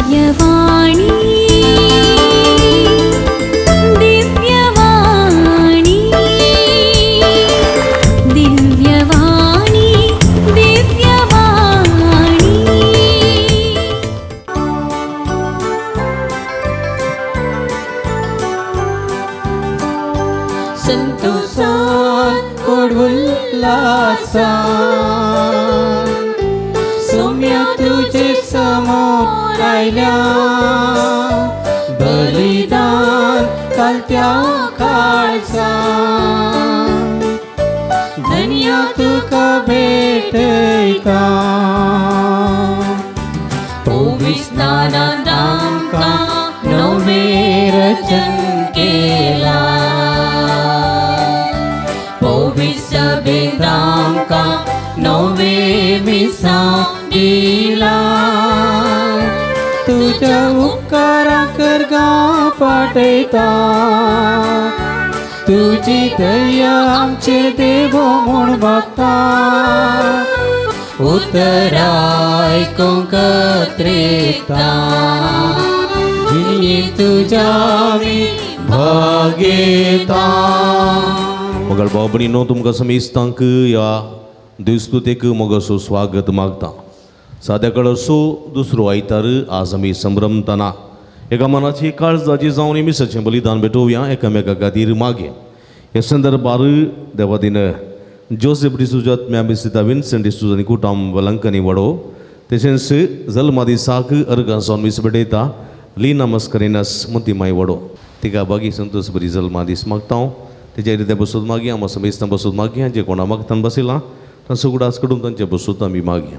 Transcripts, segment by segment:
दिव्यवाणी दिव्यवाणी दिव्यवाणी दिव्यवाणी। संतोषान उल्लासान सौम्या तुझे समोर आयल्या बलिदान कालत्या काळजान धन्या तुका भेटयता पविस्नानान आमकां नवें रचन केलां पविसबेदांका नवे मिसां दिला तुझ्या उपकारा करगा पाटयता तुजी दया आमचेर देवो म्हूण मागता उतरां आयकूंक त्रेता जिणी तुज्या आमी भागयता। मगळ भाव भयणीनो तुमकां समेस्तांक ह्या देवस्तुतेक मोगाचो स्वागत मागता। साद्या कळसो दुसरो आयतार आज आमी संभ्रमतना एका मनाची काळजाची जावन मिसाचें बलिदान भेटोवया एकामेका खातीर मागया। ह्या संदर्भार देवादीन जोसेफ डिसूजा म्यामिसिता विन्सेंट डिसूजा आनी कुटाम वेलंकनी वडो तशेंच जल्मा दिसाक अर्गां जावन मीस भेटयता लीना मस्करिनस मोतीमाय वडो तिका बागी संतोष बरी जल्मा दीस मागता हांव। तेच्या रित्या बसून मागया आमी समेस्तां बसून मागया जे कोणा मागतान बसयलां तांचो उगडास कडून तांचे बसून आमी मागया।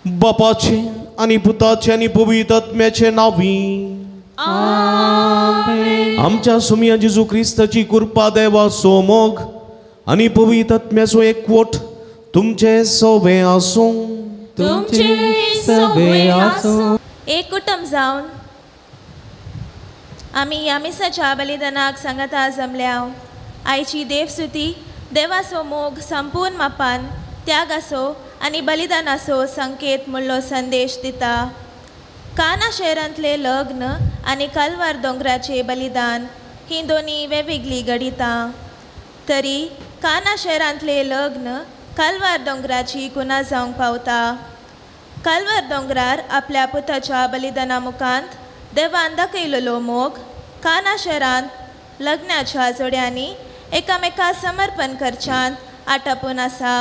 बापाचे आनी पुताचे आनी पवित्र आत्म्याचे नांवी आमच्या सुमिया जेजू क्रिस्ताची कृपा देवाचो मोग आनी पवित्र आत्म्याचो एकवट तुमचे सवे आसूं। तुमचे सवे आसूं। एक कुटुंब जावन आमी ह्या मिसाच्या बलिदानाक सांगाता जमल्या। आयची देवस्तुती देवाचो मोग संपूर्ण मापान त्यागाचो आनी बलिदानाचो संकेत म्हणलो संदेश दिता। काना शहरांतले लग्न आनी कलवार दोंगराचे बलिदान ही दोनी वेगवेगळी घडितां तरी काना शहरांतले लग्न कलवार दोंगराची कुना जावंक पावता। कलवार दोंगरार आपल्या पुताच्या बलिदाना मुखांत देवान दाखयलेलो मोग काना शहरांत लग्नाच्या जोड्यांनी एकामेका समर्पण करच्यांत आटापून आसा।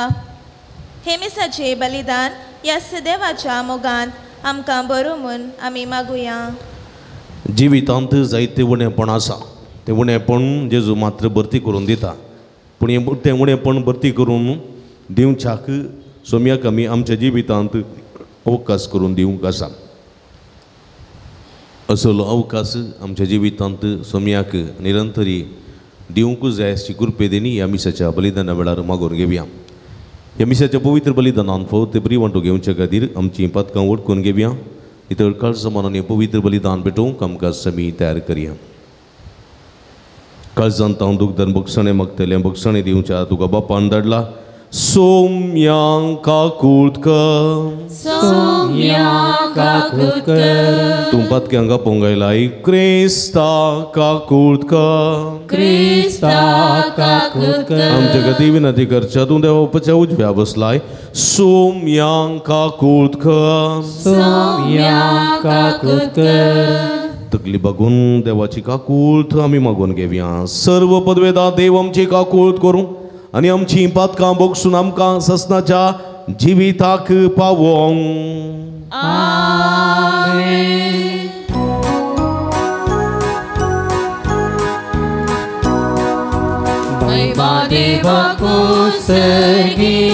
हे मिसाचे बलिदान ह्या देवाच्या मोगांत आमकां बरो म्हूण आमी मागुया। जिवितांत जायते उणेपण आसा तें उणेपण जेजू मात्र भरती करून दिता पूण हें तें उणेपण भरती करून दिवच्याक सोम्याक आमी आमच्या जिवितांत अवकाश करून दिवंक आसा। असलो अवकाश आमच्या जिवितांत सोम्याक निरंतरी दिवंक जाय अशी कृपेदेनी ह्या मिसाच्या बलिदाना वेळार मागून घेवया। ह्या मिसाच्या पवित्र बलिदानान फावत ते बरी वांटो घेवचे खातीर आमचीं पातकां ओडकून घेवया। इतर काळजा मनान पवित्र बलिदान भेटोवंक आमकां समी तयार करया। काळजांत हांव दुखदन बक्षणें मागतलें बक्षणें दिवच्या तुका बापान धाडला सोम्यांक काकूट कर सोम्यांक काकूट कर तूं पातक्यांक आपोवंक आयलाय क्रिस्ता काकूट कर क्रिस्ता काकूट कर आमच्या खातीर विनंती करच्या तूं देवा उजव्या बसलाय सोम्यांक काकूट कर सोम्यांक काकूट कर तकली बागून देवाची काकूट आमी मागून घेवया। सर्व पदवेदा देव आमची काकूट करूं आनी आमची पातकां बोगसून आमकां ससनाच्या जिविताक पावोवंक। आमेन। महिमा देवाक सर्गी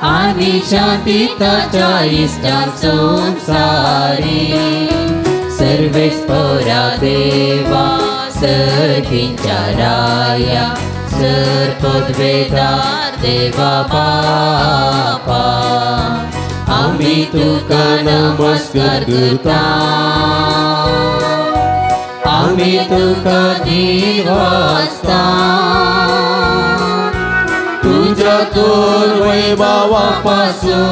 आनी शांती ताच्या इश्टां संवसारी सर्वेस्परा देवा सखींच्या राया सर्पद्वेदार देवा बापा आमी तुका नमस्कार करता आमी तुका दिवासता तुज्या थोर वैभवा पासून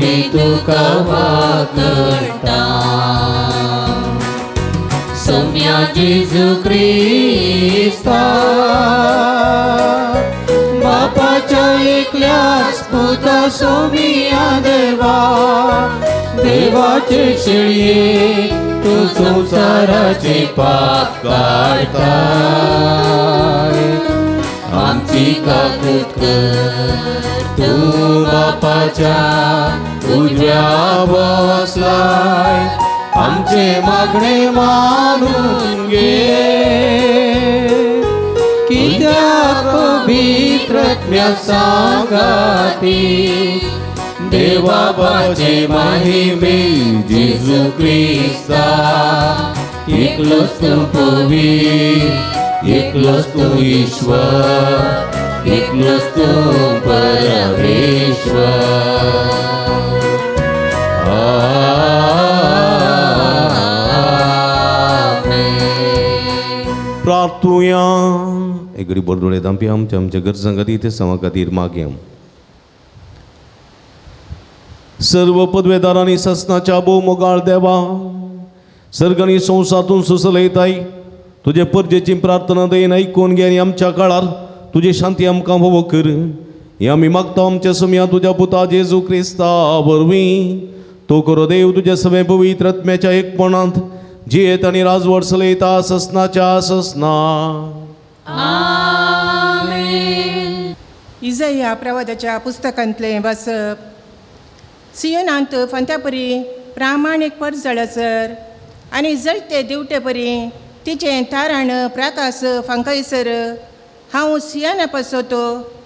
आमी तुका वाकडटा सोम्या जेजू क्रिस्ता बापाच्या एकल्याच पुता सोमिया देवा देवाचे शेळये तूं संवसाराचे पाप काडटाय आमची काकूत कर तूं बापाच्या उजव्या बसलाय आमचे मागणे मानून घे कित्याक पवित्र आत्म्या सांगाती देवाबाचे महिमे जेजू क्रिस्ता एकलोच तूं पवित्र एकलोच तूं ईश्वर एकलोच तूं परमेश्वर. प्रार्थुया एक गरीब बरदोळे दामपी आमच्या आमच्या गरजां खातीर ते समा खातीर मागया. सर्व पदवेदारांनी ससनाच्या भोव मोगाळ देवा सर्गांनी संवसारातून सुसलयताय तुजे परजेची प्रार्थना दयेन आयकून घे आनी आमच्या काळार तुजी शांती आमकां भोव कर. हें आमी मागता आमच्या सोम्या तुज्या पुता जेजू क्रिस्ता वरवीं. तो करो देव तुज्या सगळें पवित्र आत्म्याच्या एकपणांत जियेत आनी राजवट चलयता ससनाच्या ससना. आमेन. इजया प्रवादाच्या पुस्तकांतलें वाचप. सियोनांत फांत्यापरी प्रामाणीक परजळसर आनी जळते दिवटेपरी तिचें ताराण प्रकाश फांकायसर हांव सियाना पासत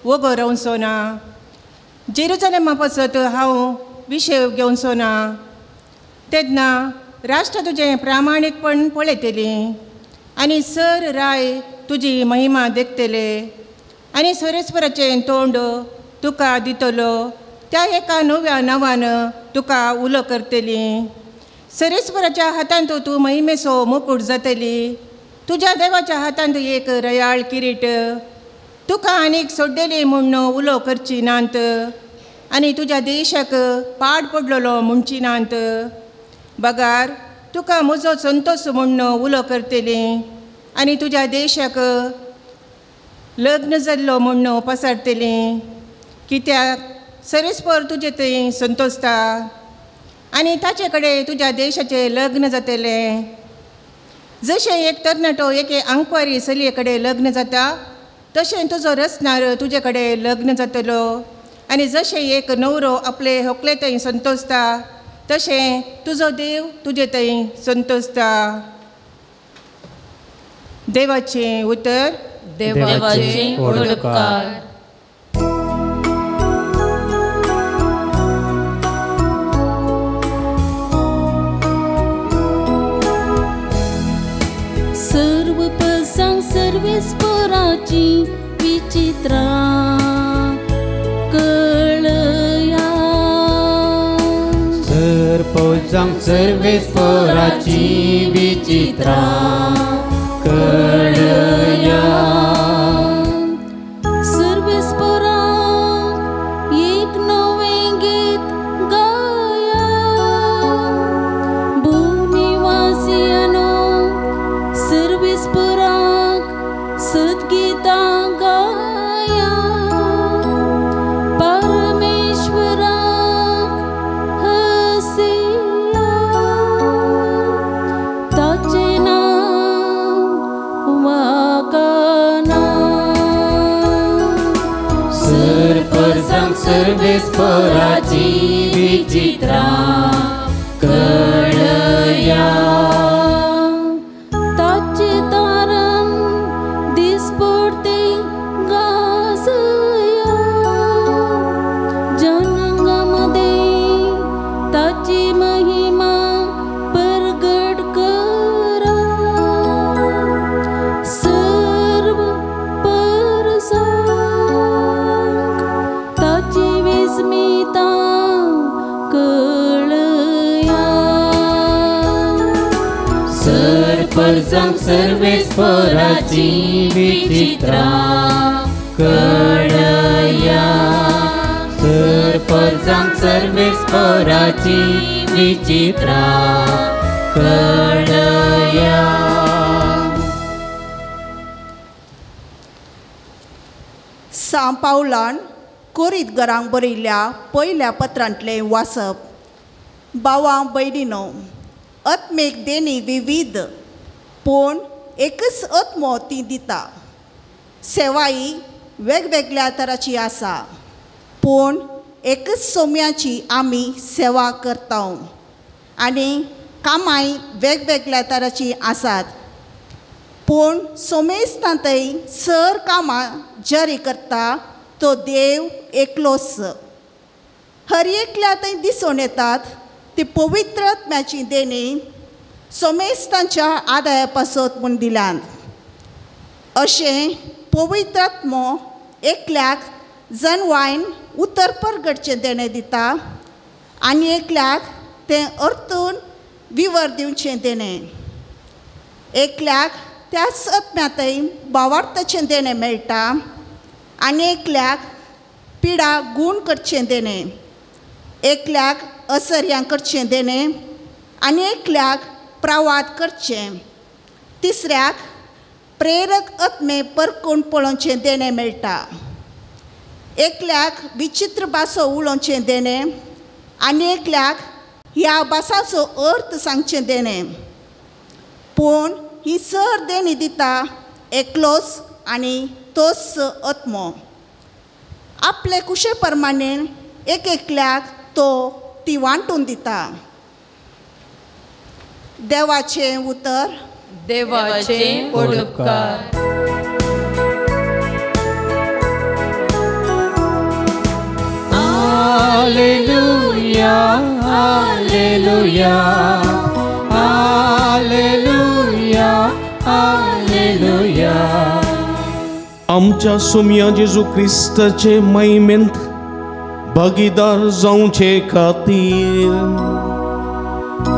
वोगो रावचो ना, जेरुजलेमा पासत हांव विशेव घेवचो ना. तेन्ना राष्ट्र तुजें प्रामाणीकपण पळयतलीं आनी सर राय तुजी महिमा देखतले आनी सरेस्वराचें तोंड तुका दितलो त्या एका नव्या नांवान तुका उलो करतली. सरेस्वराच्या हातांत तूं महिमेचो मुकूट जातली, तुज्या देवाच्या हातांत एक रयाळ किरीट. तुका आनीक सोड्डेली म्हूण उलो करची नात आनी तुज्या देशाक पाड पडलेलो म्हणची नात. बगार तुका म्हजो संतोष म्हूण उलो करतली आनी तुज्या देशाक लग्न जाल्लो म्हूण पसारतली. कित्याक सरेस्पर तुजे थंय संतोषता आनी ताचे कडेन तुज्या देशाचें लग्न जातलें. जशें एक तरणाटो एके आंकवारी चलये कडेन लग्न जाता तशें तुजो रचणार तुजे कडेन लग्न जातलो आनी जशें एक न्हवरो आपले होकले थंय संतोषता तशें तुजो देव तुजे थंय संतोषता. देवाचें उतर. देवाचें उपकार. सर्व पसांग सर्वेस्पराची विचित्रा कळया. सर्पजांक सर्वेस्पराची विचित्रा कळया. सर्वेस्पराक एक नवें गीत गाया. भूमिवासियानो सर्वेस्पराक सद्गीतां गाया. परमेश्वराक हसया ताचें नांव वाकाना. सर्पजांक सर्वेस्पराची विचित्रा कळया. ताचें तारण दिसपडतें गाजया. जनांगा मदें ताची महिमा परगट करा. सर्व परसांक ताची विस्मिता कळया. सर्पजांक सर्वेस्पराची विचित्रा कळया. सर्पजांक सांग सर्वेस्पराची विचित्रा कळया. सां पावलान कोरीत घरांक बरयल्ल्या पयल्या पत्रांतलें वाचप. भावां भयणीनो, आत्मेक देणी विविध पूण एकच आत्मो ती दिता. सेवाई वेगवेगळ्या तराची आसा पूण एकच सोम्याची आमी सेवा करता आनी कामांय वेगवेगळ्या तराची आसात पूण सोमेस्तांतय सर कामां जारी करता तो देव एकलोच. हर एकल्या थंय दिसून येतात ती पवित्र आत्म्याची देणी सोमेस्तांच्या आदाया पासत म्हूण दिल्यात. अशें पवित्र आत्मो एकल्याक जनवायन उतर परगटचें देणें दिता आनी एकल्याक तें अर्थून विवर दिवचें देणें. एकल्याक त्याच आत्म्यांतय भावार्थाचें देणें मेळटा आनी एकल्याक पिडा गूण करचें देणें, एकल्याक असर्यां करचें देणें आनी एकल्याक प्रवाद करचें, तिसऱ्याक प्रेरक आत्मे परकून पळोवचें देणें मेळटा, एकल्याक विचित्र भासो उलोवचें देणें आनी एकल्याक ह्या भासाचो अर्थ सांगचें देणें. पूण ही सर देणी दिता एकलोच आनी तोच आत्मो. आपले कुशे प्रमाणे एक एकल्याक तो ती वांटून दिता. देवाचें उतर. देवाचें उपकार. Hallelujah, hallelujah, hallelujah, hallelujah. आमच्या सोम्या जेजू क्रिस्ताचे महिमेंत भागीदार जावचे खातीर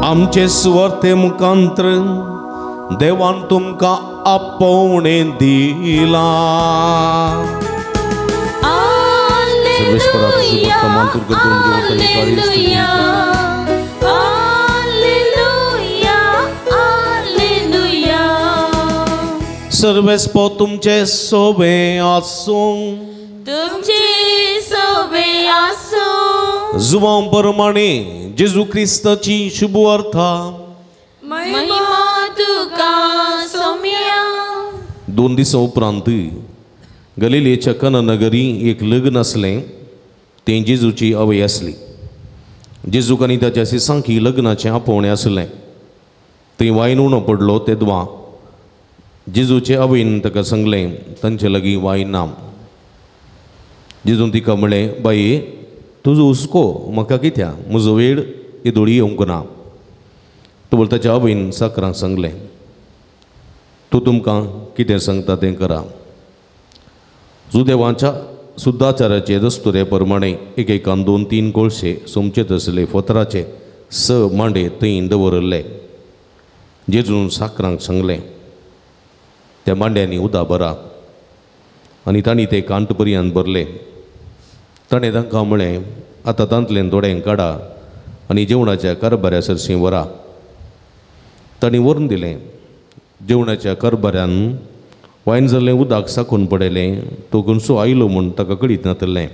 आमचे सुवार्ते मुखांत्र देवान तुमकां आपोवणें दिलां. Alleluia, alleluia, alleluia. सर्वेस्पो तुमचे सोबे आसूं, तुमचे सोबे आसूं. जुवां परमाणे जेजू क्रिस्ताची शुभ वार्ता. महिमा तुका सोम्या. 2 दिसां उपरांत गलिलेच्या कना नगरी एक लग्न आसलें. तें जेजूची आवय आसली. जेजूक आनी ताच्या सिसांकी लग्नाचें आपोवणें आसलें. थंय वायन उणो पडलो तेदवा जेजूचे आवयन ताका सांगलें, तांचे लागीं वायन ना. जेजून तिका म्हणलें, बाये तुजो हुस्को म्हाका कित्याक, म्हजो वेळ येदोळी येवंक ना. तो ताच्या आवयन साकरांक सांगलें, तूं तुमकां कितें सांगता तें करा. जुदेवाच्या सुद्दाचाराचे दस्तुरे प्रमाणे एकेकान 2-3 कोळशे सोमचे तसले फोतराचे 6 मांडे थंय दवरिल्ले. जेजून साकरांक सांगलें, त्या मांड्यांनी उदक भरा. आनी तांणी ते कांट पर्यंत भरले. ताणें तांकां म्हळें, आतां तांतलें थोडें काडा आनी जेवणाच्या कारभाऱ्या सरशीं व्हरा. तांणी व्हरून दिलें. जेवणाच्या कारभाऱ्यान वायन जाल्लें उदक साकून पडयलें. तो खंयचो आयलो म्हूण ताका कळीत नातलें.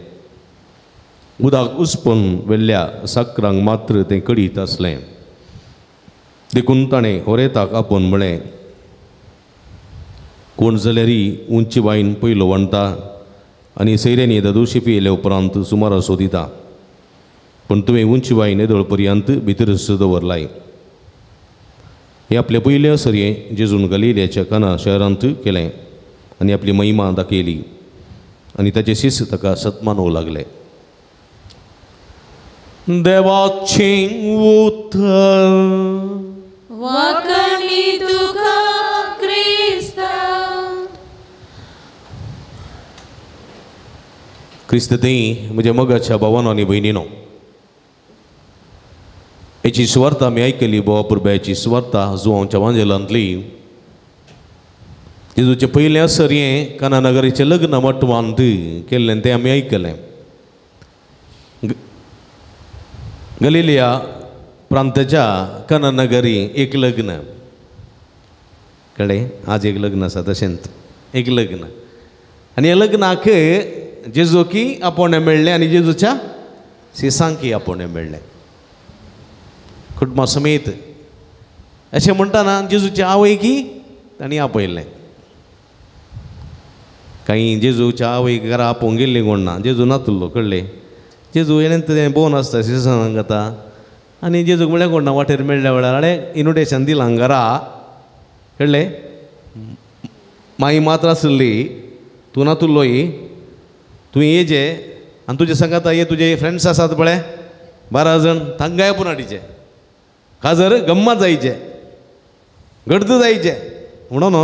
उदक उसपून व्हेल्ल्या साकरांक मात्र तें कळीत आसलें. देखून ताणें होरेताक आपोवन म्हळें, कोण जाल्यारय उंची वायन पयलो वणटा आनी सैऱ्यांनी ददोशी पियेले उपरांत सुमारासो दिता, पूण तुवें उंची वायन येदोळ पर्यंत भितरच दवरलाय. हें आपलें पयलें असरयें जेजून गलिलेच्या काना शहरांत केलें आनी आपली महिमा दाखयली आनी ताचे शिस्त ताका सत्मानूंक लागले. देवाचें उतर. वाकणी तुका क्रिस्ता. क्रिस्त थंय म्हज्या मोगाच्या भावानो आनी भयणीनो, हेची सुवार्ता आमी आयकली. बोवा पुरब्याची सुवार्ता जुवांच्या वांजेलांतली. जेजूचें पयलें असर हें काना नगरीचें लग्न मटवांत केल्लें तें आमी आयकलें. गलिलिया प्रांताच्या कना नगरी एक लग्न कळ्ळें. आज एक लग्न आसा तशेंच एक लग्न आनी ह्या लग्नाक जेजूकी आपोवणें मेळ्ळें आनी जेजूच्या सिसांकी आपोवणें मेळ्ळें कुटुंबा समेत. अशें म्हणटना जेजूच्या आवयकी तांणी आपयलें. कांय जेजूच्या आवयक घरा आपोवंक गेल्ली कोण ना, जेजू नातुल्लो कळ्ळें. जेजू हेणें तें भोवन आसता सिसांक आतां आनी जेजूक म्हळ्यार कोण ना वाटेर मेळ्ळ्या वेळार हाणें इन्विटेशन दिलां घरा कळ्ळें. माई मात्र आसली तूं नातुल्लोय तुवें येजे आनी तुजे सांगाता हे तुजे फ्रेंड्स आसात पळय 12 जाण तांकांय आपोवन हाडीचे काजर गम्मत जायचे गर्द जायचे म्हणून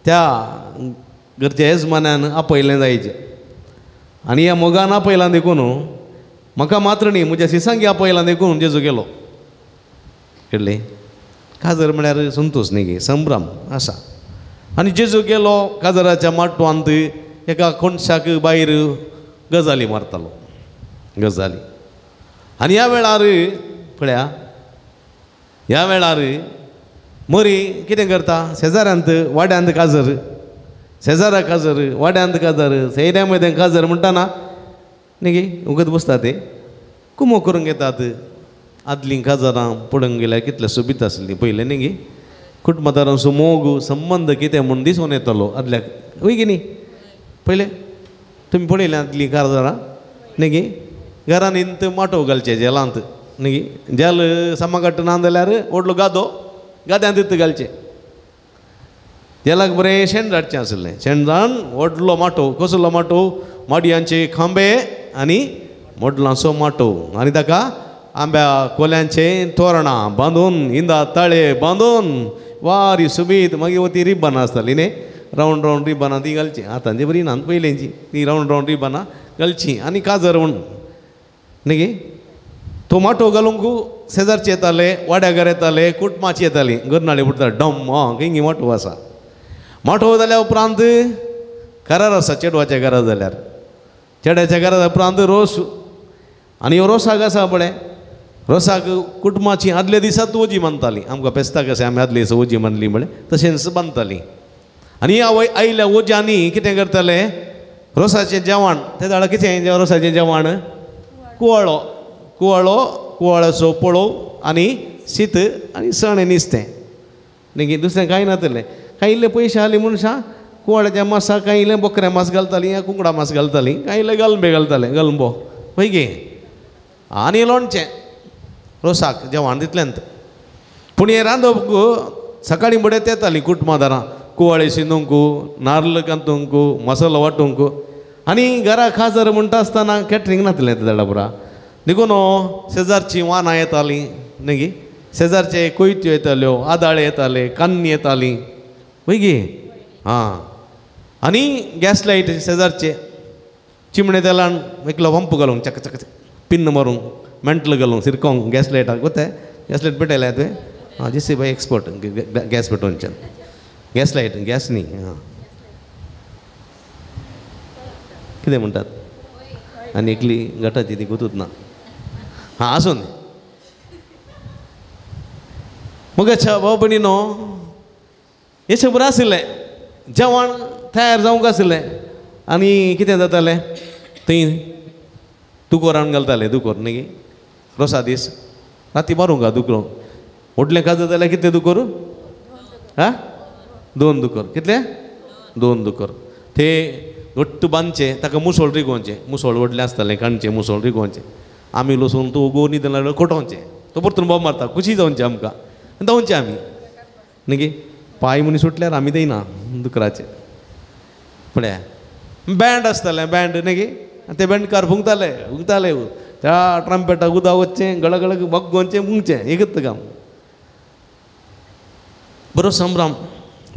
त्या घरच्या येजमान्यान आपयलें जायचें. आनी ह्या मोगान आपयलां देखून म्हाका मात्र न्ही म्हज्या सिसांकी आपयलां देखून जेजू गेलो कळ्ळें. काजर म्हळ्यार संतोश न्ही गे संभ्रम आसा. आनी जेजू गेलो काजराच्या माटवांत एका कोणशाक भायर गजाली मारतालो गजाली. आनी ह्या वेळार पळया ह्या वेळार मरी कितें करता शेजाऱ्यांत वाड्यांत काजर शेजारा काजर वाड्यांत काजर सैऱ्या मदें काजर म्हणटाना न्ही गे उगत बसता ते कुमो करूंक येतात. आदलीं काजरां पळोवंक गेल्यार कितलें सोबीत आसलीं पयलें न्ही गे. कुटुंबादारांचो मोग संबंद कितें म्हूण दिसून येतालो आदल्याक वय की न्ही. पयलें तुमी पळयलें आदलीं काजरां न्ही गे. घरान इंत माटोव घालचें जेलांत न्ही गे. जेल सामाकाट ना जाल्यार व्हडलो गादो गाद्यांत इत घालचें. जेलाक बरें शेण धाडचें आसलें. शेण व्हडलो माटोव कसलो माटोव माडयांचे खांबे आनी मोडलांचो माटोव आनी ताका आंब्या कोल्यांचे तोरणां बांदून इंदा ताळे बांदून वारी सुबीत. मागीर ती रिबनां आसताली न्ही रावंड रावंड रिबनां ती घालची आतांची बरी ना पयलींची ती रावंड रावंड रिबनां घालची आनी काजर म्हूण न्ही गे. तो माटोव घालूंक शेजारचे येताले वाड्या घर येताले कुटुंबाची येताली गरनाळे पुरता डम आं खंय माटोव आसा. माटोव जाल्या उपरांत करार आसा चेडवाच्या घरा जाल्यार चेड्याच्या घरा उपरांत रोस आनी रोसाक आसा पळय रोसाक कुटुंबाची आदल्या दिसात वजी बांदताली. आमकां पेस्ता कशें आमी आदले दिसा वजी बांदली म्हळ्यार तशेंच बांदताली. आनी आवय आयल्या वज्यांनी कितें करताले रोसाचें जेवण ते जाणां कितें रोसाचें जेवण कुवाळो कुवाळो कुवाळ्याचो पळोव आनी शीत आनी सण नुस्तें न्ही दुसरें कांय नातलें. कांय इल्ले पयशे आहले मनशां कुवाळ्याच्या मासाक कांय इल्लें बोकऱ्या मास घालतालीं या कुंकडा मास घालतालीं कांय इल्ले गलबे घालताले गलंबो पळय गे आनी लोणचें रोसाक जेवण तितलेंत. पूण हें रांदप सकाळीं बडें येतालीं कुटुंबादारां कुवाळे शिंदूंक नार्ल कांतूंक मसालो वांटूंक आनी घरा खाजर म्हणटा आसतना कॅटरींग नातलें ते जाणा पुरा देखून शेजारचीं वानां येतालीं न्ही गे शेजारचे कोयत्यो येताल्यो आदाळे येताले कान्नी येताली वय गे आं. आनी गॅस लायट शेजारचे चिमणे तेलान एकलो पंप घालूंक चक चक पिन्न मारूंक मेंटल घालूंक सिरकोंक गॅस लायटाक गोते गॅस लायट पेटयल्या तुवें आं जेसी बाय एक्सपर्ट गॅस पेटोवच्यान गॅस लायट गॅस न्ही आं कितें म्हणटात आनी एकली गटाची ती गुतूत ना हां आसून मग अच्छा भाव भयणीनो हें सगळें आशिल्लें जेवण तयार जावंक आशिल्लें आनी कितें जातालें थंय दुकोर हाडून घालताले दुकोर न्ही रोसा दीस राती मारूंक गा दुकरो व्हडलें काजर जाल्यार कितले दुकोर आं 2 दुकोर कितले 2 दुकोर ते घट्ट बांदचे ताका मुसळ रिगोवचें मुसळ व्हडलें आसतालें काणचें मुसळ रिगोवचें आमी लसूण तूं गोनी न्हिदलें कोटोवचें तो परतून बोब मारता खुशी जावचें आमकां धांवचें आमी न्ही गे पांय म्हूण सुटल्यार आमी दिना दुकराचे पळया बँड आसतालें बँड न्ही गे ते बँडकार फुंकताले फुंकताले त्या ट्रम्पेटाक उदक वचचें गळगळ बग्गोवचें फुंकचें एकच काम बरो संभ्रम.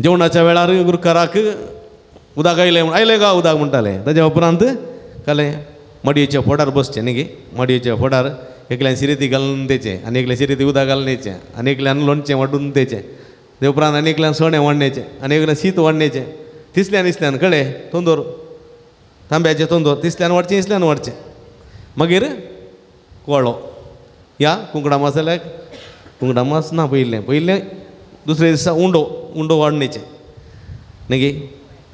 जेवणाच्या वेळार गुरकाराक उदक आयलें म्हूण आयलें गा उदक म्हणटाले. ताज्या उपरांत कळ्ळें मडयेच्या फोडार बसचें न्ही गे मडयेच्या फोडार एकल्यान शिरेती घालून दिचें आनी एकल्यान शिरेती उदक घालून दिचें आनी एकल्यान लोणचें वांटून दिचें ते उपरांत आनी एकल्यान सणें वाडण्याचें आनी एकल्यान शीत वाडण्याचें तिसल्यान इसल्यान कळ्ळें तंदोर तांब्याचें तंदोर तिसल्यान वाडचें इसल्यान वाडचें मागीर कोळो या कुंकडा मास जाल्यार कुंकडा मास ना पयलें पयलें दुसरे दिसा उंडो उंडो वाडणेचें न्ही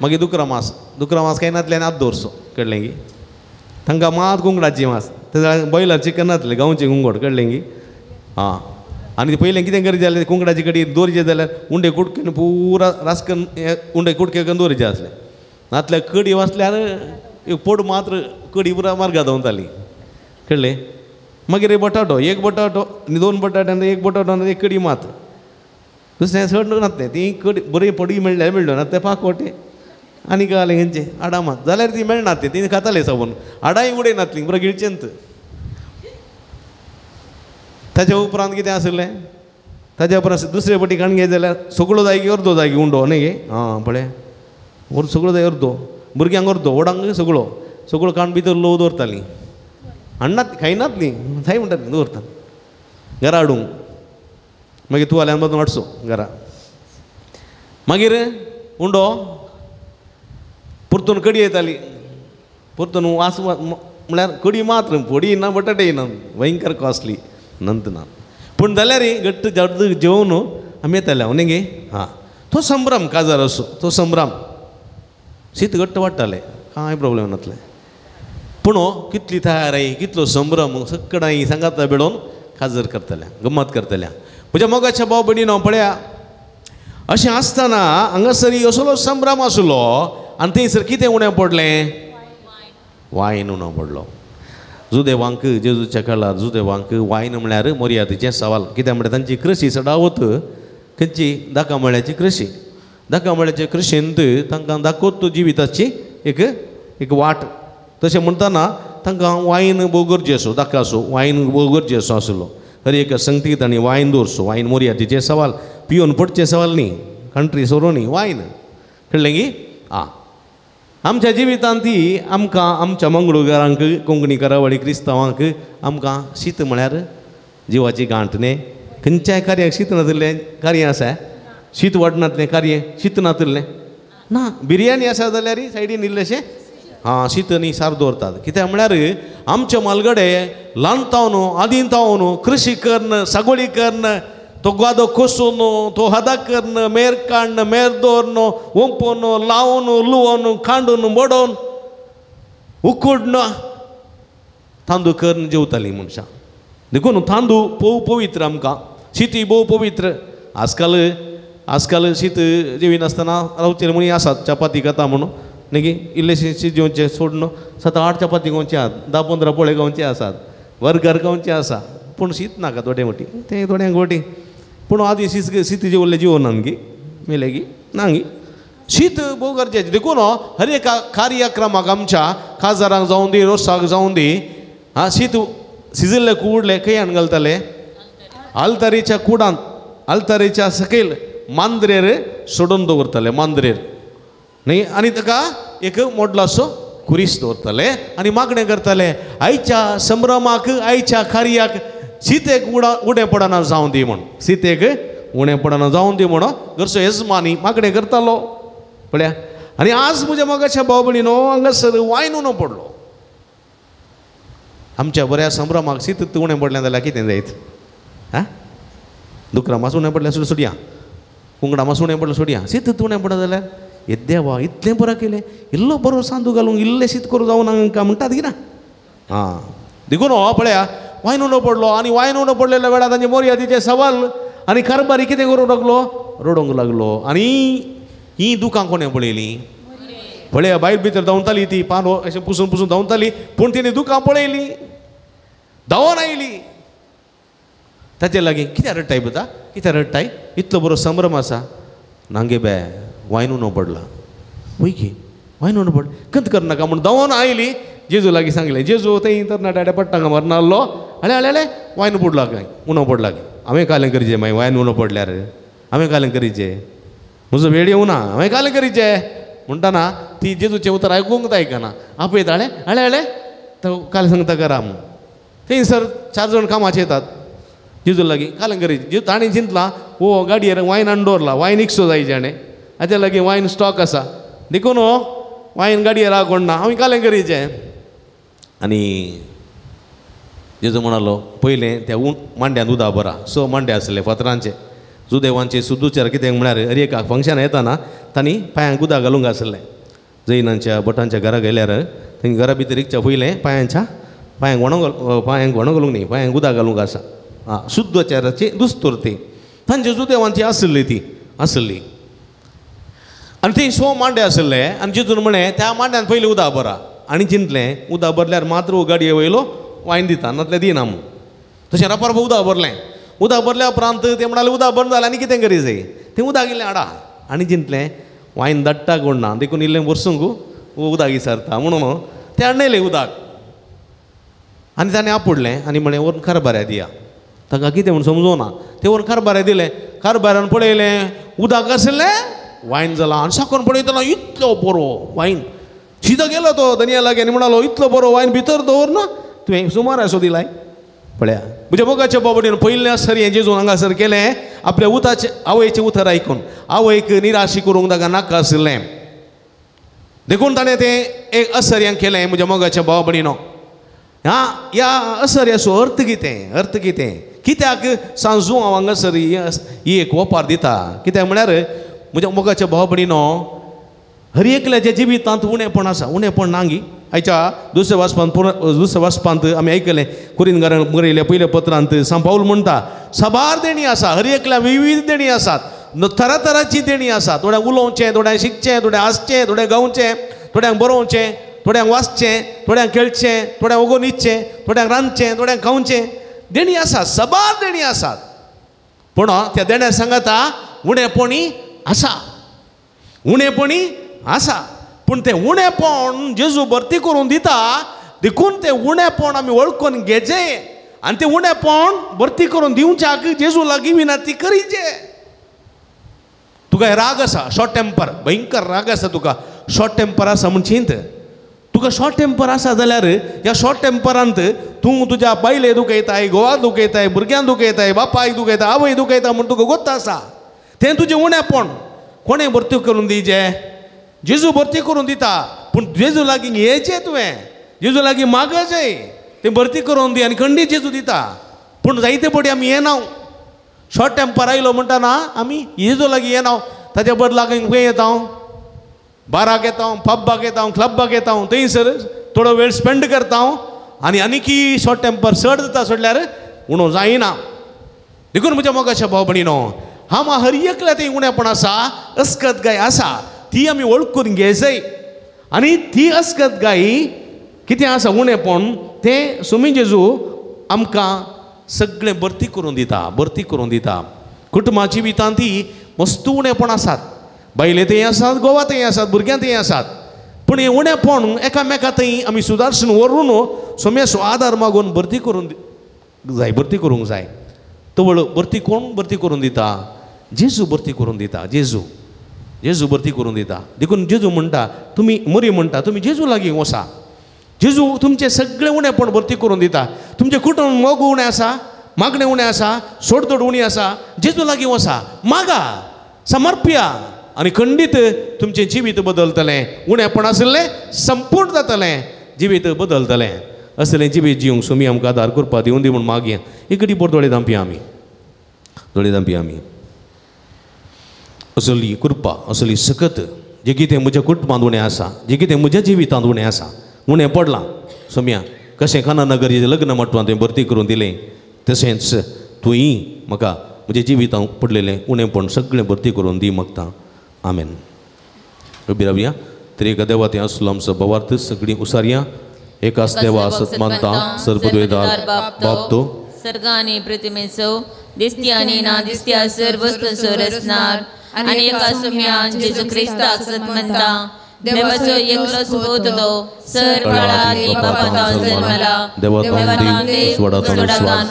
मागीर दुकरा मास दुकरा मास कांय नातलें आनी आत दवरचो कळ्ळें गी तांकां मात कुंकडाची मास ते बॉयलर चिकन नातलें गांवचें कुंकोड कळ्ळें गी आं आनी पयलें कितें करचें जाल्यार कुंकडाची कडी दवरचें जाल्यार उंडे कुटकेन पुरा रासकन उंडे कुटके करून दवरचें आसलें नातल्यार कडी वाचल्यार एक पोट मात्र कडी पुरा मार्गा धांवताली कळ्ळें मागीर एक बटाटो एक बटाटो आनी दोन बटाटे आनी एक बटाटो आनी एक कडी मात दुसरें चड नातलें ती कडी बरी पडी मेळ्ळ्यार मेळ्ळो ना ते पाकोटे आनी घालें खंयचें हाडां मात जाल्यार ती मेळना ती ती खाताले साबून हाडांय उडयनातलीं बरें गिळचेंत ताच्या उपरांत कितें आसलें ताच्या उपरांत दुसरे पटी काणगे जाल्यार सगळो जाय अर्दो जाय उंडो न्ही गे आं पळय सगळो जाय अर्दो भुरग्यांक अर्दो व्हडांक सगळो सगळो काण भितर लोव दवरतालीं हाडनात खायनात न्ही जाय म्हणटात दवरतात घरा हाडूंक मागीर तूं आल्यान बदलून हाडचो घरा मागीर उंडो परतून कडी येताली परतून वास म्हळ्यार कडी मात्र फोडी ना बटाटे ना भयंकर कॉस्टली नंत ना पूण जाल्यार घट्ट जड जेवन आमी येताले हांव न्ही गे हां तो संभ्रम काजार असो तो संभ्रम शीत घट्ट वाडटाले कांय प्रॉब्लेम नासले पूण कितली तयारी कितलो संभ्रम सगळ्यां सांगाता बेडोवन काजर करतल्या गम्मत करतल्या म्हज्या मोगाच्या भाव भयणीनो पळया अशें आसतना हांगासर असलो संभ्रम आसलो आनी थंयसर कितें उणें पडलें वायन उणो पडलो जुदेवांक जेजूच्या काळार जुदेवांक वायन म्हळ्यार मोर्यादीचें सवाल कित्याक म्हळ्यार तांची कृशी चडावत खंयची दाकामळ्याची कृशी दाकामळ्याचे कृशींत तांकां दाखोत जिविताची एक एक वाट तशें म्हणटना तांकां वायन भोव गरजेचो दाकासो वायन भोव गरजेचो आसलो हर एक संगतीक तांणी वायन दवरचो वायन मोर्यादीचें सवाल पिवन पडचें सवाल न्ही कंट्री सोरो न्ही वायन कळ्ळें गी आं आमच्या जिवितांत ती आमकां आमच्या मंगळूरकारांक कोंकणी करावळी क्रिस्तांवांक आमकां शीत म्हळ्यार जिवाची गांठ न्ही खंयच्याय कार्याक शीत नातिल्लें कार्य आसा शीत वाडनातलें कार्य शीत नातिल्लें ना बिरयानी आसा जाल्यार सायडीन इल्लेशें आं शीत न्ही सार दवरतात कित्याक म्हळ्यार आमच्या मालगडे ल्हान तावन आदीं तावन कृशी कर्ण सागोळी कर्ण तो ग्वादो कोसून तो हदा कर्ण मेर काडन मेर दवरन ओंपोन लावन लुवोन कांडून बडोवन उकडन तांदूळ करून जेवतालीं मनशां देखून तांदूळ भोव पवित्र आमकां शीत भोव पवित्र आजकाल आजकाल शीत जेविनासतना रावचें म्हणी आसात चपाती खाता म्हणून न्ही गी इल्लेशें शीत जेवचें सोडून 7 8 चपाती खावचे आसात 10 15 पोळे खावचे आसात बर्गर खावचे आसा पूण शीत नाका थोडे मोटी तें थोड्यांक वटी पूण आदी शीत शीत जेवल्लें जेवना गी मेलें गी ना गी शीत भोव गरजेचें देखून हर एका कार्यक्रमाक आमच्या काजारांक जावं दी रोसाक जावं दी आं शीत शिजिल्लें कुडलें खंय हाडून घालताले आल्तारीच्या कुडांत आल्तारीच्या सकयल मांद्रेर सोडून दवरताले मांद्रेर न्ही आनी ताका एक मोडलासो कुरीस दवरताले आनी मागणें करताले आयच्या संभ्रमाक आयच्या कार्याक सीतेक उणें पडना जावं दी म्हूण सीतेक उणें पडना जावं दी म्हूण घरचो येजमानी मागणें करतालो पळया आनी आज म्हज्या मोगाच्या भाव भयणीनो हांगासर वायन उणो पडलो आमच्या बऱ्या संभ्रमाक शीत उणें पडलें जाल्यार कितें जायत आं दुकरा मास उणें पडलें सोडया कुंगडा मास उणें पडलें सोडया शीत उणें पडलें जाल्यार येद्देवा इतलें बरें केलें इल्लो बरो सांदू घालूंक इल्लें शीत करूं जावं नाका म्हणटात की ना आं देखून हो पळया वायन उणो पडलो आनी वायन उणो पडलेल्या वेळार तांचे मोर्यादीचें सवाल आनी कारभारी कितें करूंक लागलो रडोवंक लागलो आनी हीं दुकां कोणें पळयलीं पळया बायल भितर धांवताली ती पानो अशें पुसून पुसून धांवताली पूण तिणें दुकां पळयलीं धांवोन आयली ताचे लागीं कित्याक रडटाय पुता कित्याक रडटाय इतलो बरो संभ्रम आसा नांगे बे वायन उणो पडला वय गे वायन उणो पडला कंत करनाका म्हूण धांवोन आयली जेजू लागीं सांगलें जेजू थंय तरणाट्या पट्टांगा मरनासलो आले आले आले वायन पडला काय उणो पडला काय हांवें कालें करचें मागीर वायन उणो पडल्यार हांवें कालें करीचें म्हजो वेळ येवना हांवें कालें करीचें म्हणटना ती जेजूचें उतर आयकूंक आयकना आपयता आळे आळे आळे तो काल सांगता करा म्हूण थंयसर 4 जाण कामाचे येतात जेजू लागीं कालें करीचें जेजू ताणें चिंतलां हो गाडयेर वायन हाडून दवरला वायन इकसो जाय जाणें हाच्या लागीं वायन स्टॉक आसा देखून हो वायन गाडयेर आहा कोण ना हांवें कालें करीचें आनी जेजू म्हणालो पयलें त्या मांड्यान उदक भरा. 6 मांडे आसले फातरांचे. जुदेवांचे सुदूचेर कितें म्हळ्यार हर एका फंक्शन येताना तांणी पांयांक उदक घालूंक आसलें. जैनांच्या भटांच्या घरा गेल्यार थंय घरा भितर रिगच्या पयलें पांयांच्या पांयांक वणो पांयांक वणो घालूंक न्ही पांयांक उदक घालूंक आसा. आं शुद्धचाराची दुस्तूर ती तांच्या जुदेवांची आसली ती आसली. आनी थंय 6 मांडे आसले आनी जेजून म्हळें त्या मांड्यान पयलीं उदक भरा. आनी चिंतलें उदक भरल्यार मात्र गाडये वयलो वायन दिता नातलें दिना म्हूण. तशें रपारपा उदक भरलें. उदक भरल्या उपरांत ते म्हणाले उदक बंद जालें आनी कितें करी जाय तें उदक इल्लें हाडा. आनी चिंतलें वायन धाडटा कोण ना देखून इल्लें भरसूंक उदक विसरता म्हणून तें हाडलें उदक. आनी ताणें आपुडलें आनी म्हळें व्हरून कारबाऱ्या दिया. तांकां कितें म्हूण समजूना तें व्हरून कारबाऱ्या दिलें. कारबाऱ्यान पळयलें उदक आसलें वायन जालां. आनी साकून पळयतना इतलो बरो वायन शिदो गेलो तो दनिया लागीं आनी म्हणालो इतलो बरो वायन भितर दवर ना तुवें सुमार आसो दिलाय. पळया म्हज्या मोगाच्या बाबडीन पयलें सर हें जेजून हांगासर केलें आपल्या उताचें आवयचें उतर आयकून आवयक निराशी करूंक ताका नाका आशिल्लें देखून ताणें तें एक असर्यां केलें. म्हज्या मोगाच्या भाव भयणीनो ह्या ह्या असर्याचो अर्थ कितें अर्थ कितें कित्याक सांजू हांव हांगासर ही एक ओपार दिता कित्याक म्हळ्यार म्हज्या मोगाच्या भाव भयणीनो हर एकल्याच्या जिवितांत उणेपण आसा. उणेपण ना गी. आयच्या दुसऱ्या वाचपांत दुसऱ्या वाचपांत आमी आयकलें कुरिनगारान बरयल्या पयल्या पत्रांत सांत पावल म्हणटा साबार देणी आसा हर एकल्या विविध देणी आसात तरातराची देणी आसा. थोड्यांक उलोवचें थोड्यांक शिकचें थोड्यांक हांसचें थोड्यांक गावचें थोड्यांक बरोवचें थोड्यांक वाचचें थोड्यांक खेळचें थोड्यांक ओगो न्हिदचें थोड्यांक रांदचें थोड्यांक खावचें. देणी आसात साबार देणी आसात पूण त्या देण्या सांगाता उणेपणी आसा उणेपणी आसा. पूण तें उणेपण जेजू भरती करून दिता देखून तें उणेपण आमी वळखून घेचें आनी तें उणेपण भरती करून दिवच्याक जेजू लागीं विनंती करीचे. तुका राग आसा शॉर्ट टेम्पर भयंकर राग आसा तुका शॉर्ट टेम्पर आसा म्हूण चिंत. तुका शॉर्ट टेम्पर आसा जाल्यार ह्या शॉर्ट टेम्परांत तूं तुज्या बायले दुखयताय घोवाक दुखयताय भुरग्यांक दुखयताय बापायक दुखयता आवय दुखयता म्हूण तुका गोत्त आसा तें तुजें उणेपण कोणें भरती करून दिवचें जेजू भरती करून दिता. पूण जेजू लागीं येचें तुवें जेजू लागीं मागचें तें भरती करून दी आनी खंडीत जेजू दिता. पूण जायते पटी आमी येना शॉर्ट टेम्पर आयलो म्हणटा ना आमी जेजू लागीं येना ताच्या बदलाक खंय येता बाराक येता पब्बाक येता क्लब्बाक येता थंयसर थोडो वेळ स्पेंड करता आनी आनीकी शॉर्ट टेम्पर चड जाता सोडल्यार उणो जायना. देखून म्हज्या मोगाच्या भाव भयणीनो हांव हर एकल्या थंय उणेपण आसा अस्कत गाय आसा ती आमी वळखून घेयजय आनी ती अस्कत गाय कितें आसा उणेपण तें सुमी जेजू आमकां सगळें भरती करून दिता भरती करून दिता. कुटुंबाची जिवितांत ती मस्त उणेपण आसात बायले थंय आसात गोवा थंय आसात भुरग्यां थंय आसात पूण हें उणेपण एकामेका थंय आमी सुदारसून व्हरून सोम्याचो आदार मागून भरती करून जाय भरती करूंक जाय. तवळ भरती कोण भरती करून दिता जेजू भरती करून दिता जेजू जेजू भरती करून दिता. देखून जेजू म्हणटा तुमी मरी म्हणटा तुमी जेजू लागीं वसा जेजू तुमचें सगळें उणेपण भरती करून दिता. तुमचें कुटुंब मोग उणें आसा मागणें उणें आसा सोडतोड उणी आसा जेजू लागीं वसा मागा समर्पया आनी खंडीत तुमचें जिवीत बदलतलें उणेपण आशिल्लें संपूर्ण जातलें जिवीत बदलतलें. असलें जिवीत जिवंक सुमी आमकां आदार करपा दिवन दी म्हूण मागया. एक बोर दोळे धांपया आमी दोळे धांपया आमी. असली कृपा असली सकत जे कितें म्हज्या कुटुंबांत उणें आसा जे कितें म्हज्या जिवितांत उणें आसा उणें पडलां सोम्या कशें खाना नगरीचें लग्न मटवान तुवें भरती करून दिलें तशेंच तुंय म्हाका म्हज्या जिवितांत पडलेलें उणेंपण सगळें भरती करून दी मागता. आमेन. उबी रावया. तरी एका देवा तें आसलो आमचो भावार्थ सगळीं उसारया. एकाच देवा सत मानता सर्वद्वेदार बाप तो सर्ग आनी प्रतिमेचो दिसती आनी ना दिसत्या सर्व वस्तूंचो रचणार आनी एका सुम्यान जेजू क्रिस्ताक सत मानता देवाचो एकलोच पूत तो सर काळांत बापांत जल्मला देवातान देव उजवाडातान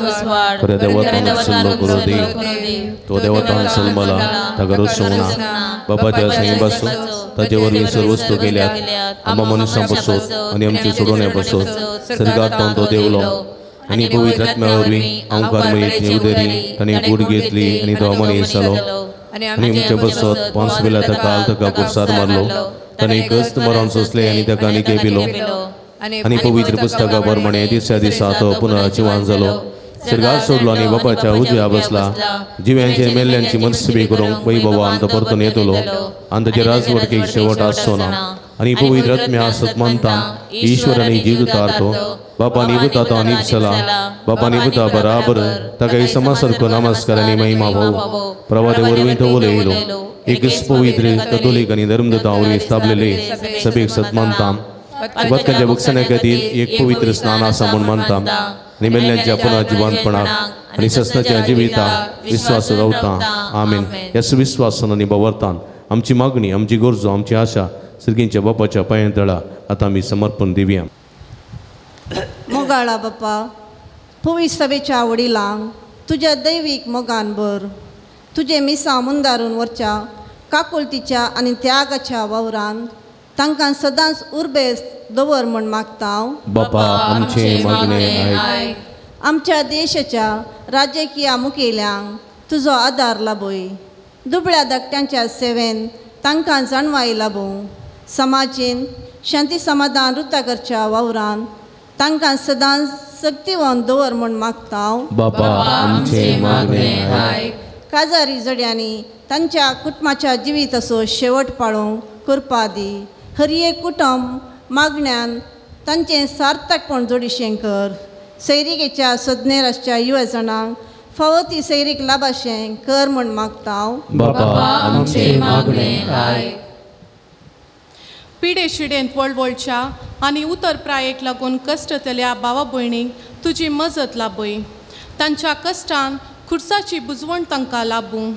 उजवाड खऱ्या देवातान सल्लो करू दे तो देवातान सल्मला ताका रचोवना बापाच्या संगी बसो ताजे वरवीं सर्व वस्तू केल्यात आम्हा मनुष्यां बसोत आनी आमचे सोडोवण्या बसोत सर्गांत तो देवलो आनी पवित्र आत्म्या वरवीं आमकार मयेची उदरी ताणें कूड घेतली आनी तो मनीस जालो आनी आमचे बसत पांच वेळा ताका ताका पुरसार मारलो ताणें गस्त मरण सोंसलें आनी ताका निके पिलो आनी पवित्र पुस्तका प्रमाणे तिसऱ्या दिसा तो पुनर्जिवान जालो, स्वर्गार सोडलो आनी बापाच्या उजव्या बसला. जिव्यांचे मेल्ल्यांची मनसुबी करूंक वैभवान तो परतून येतलो आनी ताचे राजवटकेक शेवट आसचो ना. आनी पवित्र आत्म्या सत मानता, ईश्वर आनी जिवितार्थो बापा निबुता तो निपसला, बापा निबुता बराबर ताका समासारको नमस्कार आनी महिमा भाऊ प्रभाते वरवीं तो उलयलो. एकच पवित्र कथोलीक आनी धर्मदूता वरवीं स्थापलेले सभेक सत मानता. भक्तांच्या बक्षण्या खातीर एक पवित्र स्नान आसा म्हूण मानता आनी मेल्ल्यांच्या पुनः जिवानपणाक आनी सस्नाच्या जिविताक विस्वास रावता. आमेन. ह्या सुविस्वासान आनी बवरतान आमची मागणी, आमची गरजो, आमची आशा सर्गींच्या बापाच्या पांया तळा आतां आमी समर्पण दिवया. मोगाळा बापा, पवित्र सभेच्या वडिलांक तुज्या दैवीक मोगान भर. तुजें मिसां मुंदारून वरच्या काकुळतीच्या आनी त्यागाच्या वावरान तांकां सदांच उर्बेस दवर म्हूण मागता. बापा आमचें मागणें आयक. आमच्या देशाच्या राजकीय मुखेल्यांक तुजो आदार लाबय. दुबळ्या धाकट्यांच्या सेवेन तांकां जाणवाय लाबूं. समाजेन शांती समाधान रुता करच्या वावरान तांकां सदांच सक्तिवान दवर म्हूण मागता. बापा आमचें मागणें आयक. काजारी जोड्यांनी तांच्या कुटुंबाच्या जिविताचो शेवट पाळोवंक करपा दी. हर एक कुटुंब मागण्यान तांचें सार्थकपण जोडीशें कर. सैरिकेच्या सदनेर आसच्या युवा जाणांक फावो ती सैरीक लाबाशें कर म्हूण मागता. बापा आमचें मागणें आयक. पिडे शिडेंत वळवळच्या आनी उतर प्रायेक लागून कश्टतल्या भावा भयणींक तुजी मजत लाबय. तांच्या कश्टान खुर्साची बुजवण तांकां लाबूं.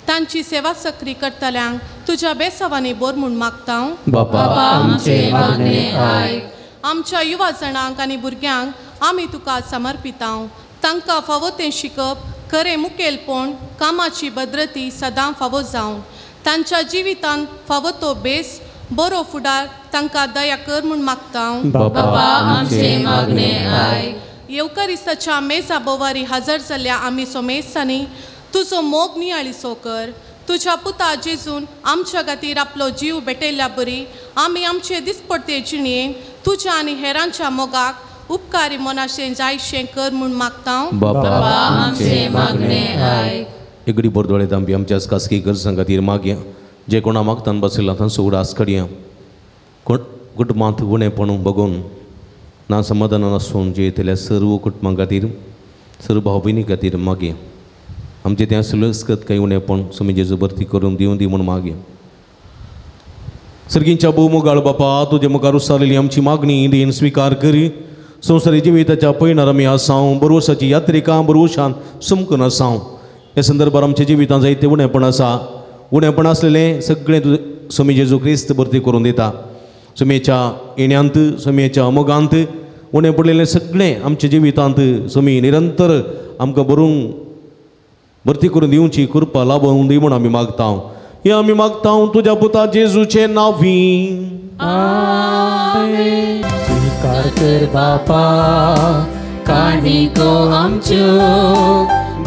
तांची सेवा सक्री करतल्यांक तुज्या बेसावांनी बोर म्हूण मागता. बापा आमचें मागणें आयक. आमच्या युवा जाणांक आनी भुरग्यांक आमी तुका समर्पितां. तांकां फावो तें शिकप, खरें मुखेलपण, कामाची भद्रती सदां फावो जावं. तांच्या जिवितांत फावो तो बेस बरो फुडार तांकां दया कर म्हूण मागता. बापा आमचें मागणें आयक. येवकारिस्ताच्या मेजा बोवारी हजर जाल्ल्या आमी सोमेस्तांनी तुजो मोग नियाळीचो कर. तुज्या पुता जेजून आमच्या खातीर आपलो जीव भेटयल्ल्या बरी आमी आमचे दिसपडते जिणेन तुज्या आनी हेरांच्या मोगाक उपकारी मनाशें जायशें कर म्हूण मागता. बापा आमचें मागणें आयक. एगडी बोरदोळे तांबी आमच्या खासगी गरजां खातीर मागया. जे कोणा मागतान बसयला तांचो उडास काडया. कोण कुटुंबांत उणेपण बगून ना समाधान नासून जे येतल्या सर्व कुटुंबां खातीर, सर्व भाव भयणी खातीर मागया. आमचे त्या सुलसकत कांय उणेपण स्वामी जेजू भरती करून दिवं दी म्हूण मागया. सर्गींच्या भोवमोगाळ बापा, तुजे मुखार उसारलेली आमची मागणी देन स्विकार करी. संवसारी जिविताच्या पयणार आमी आसाव, बरवसाची यात्रिकां बरवशान समकून आसाव. ह्या संदर्भार आमच्या जिवितांत जायते उणेपण आसा. उणेपण आसलेलें सगळें तुजें स्वामी जेजू क्रिस्त भरती करून दिता. स्वामीच्या येण्यांत, स्वामीच्या अमोगांत उणें पडलेलें सगळें आमच्या जिवितांत स्वामी निरंतर आमकां बरूंक भरती करून दिवची कृपा लाबोवन दी म्हूण आमी मागता. हें आमी मागता तुज्या पुता जेजूचे नांवी. आमेन. स्वीकार कर बापा काणिको आमच्यो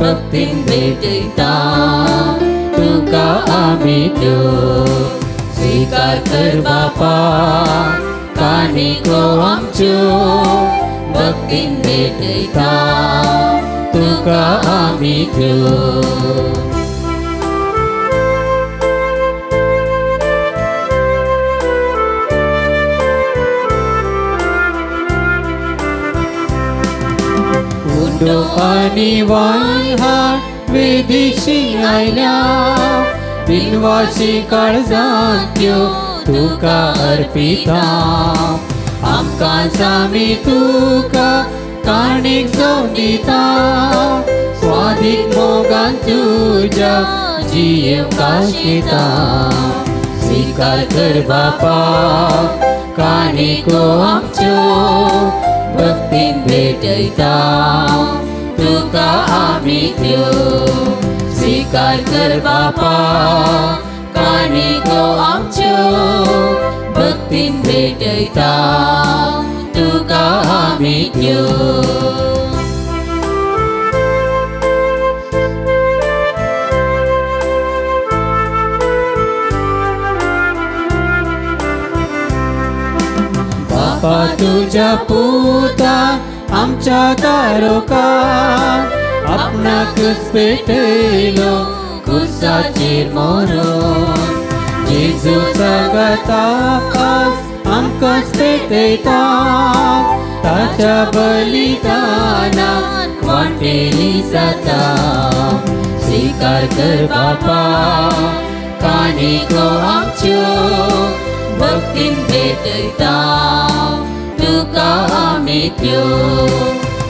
भक्तीन भेटयता तुका आमी त्यो. स्वीकार कर बापा काणिको आमच्यो भक्तीन भेटयता तुका आमी त्यो. उंडो आनी वाय हाड वेदिशी आयल्या बिनवाशी काळजांत त्यो तुका अर्पिता. आमकां जामी तुका काणीक जावन दिता. स्वादीक मोगान तुज्या जियेवंक आशेता. स्वीकार कर बापा काणिको आमच्यो भक्तीन भेटयता तुका आमी त्यो. स्वीकार कर बापा काणिको आमच्यो भक्तीन भेटयता तुका आमी त्यो. बापा तुझ्या पुता आमच्या तारोका आपणाकच पेटयलो खुर्साचेर मरून जेजू सांगाता आज आमकांच पेटयता ताच्या बलिदानान वांटेली जाता स्वीकार कर बापा काणिको आमच्यो भक्तीन भेटयता तुका आमी त्यो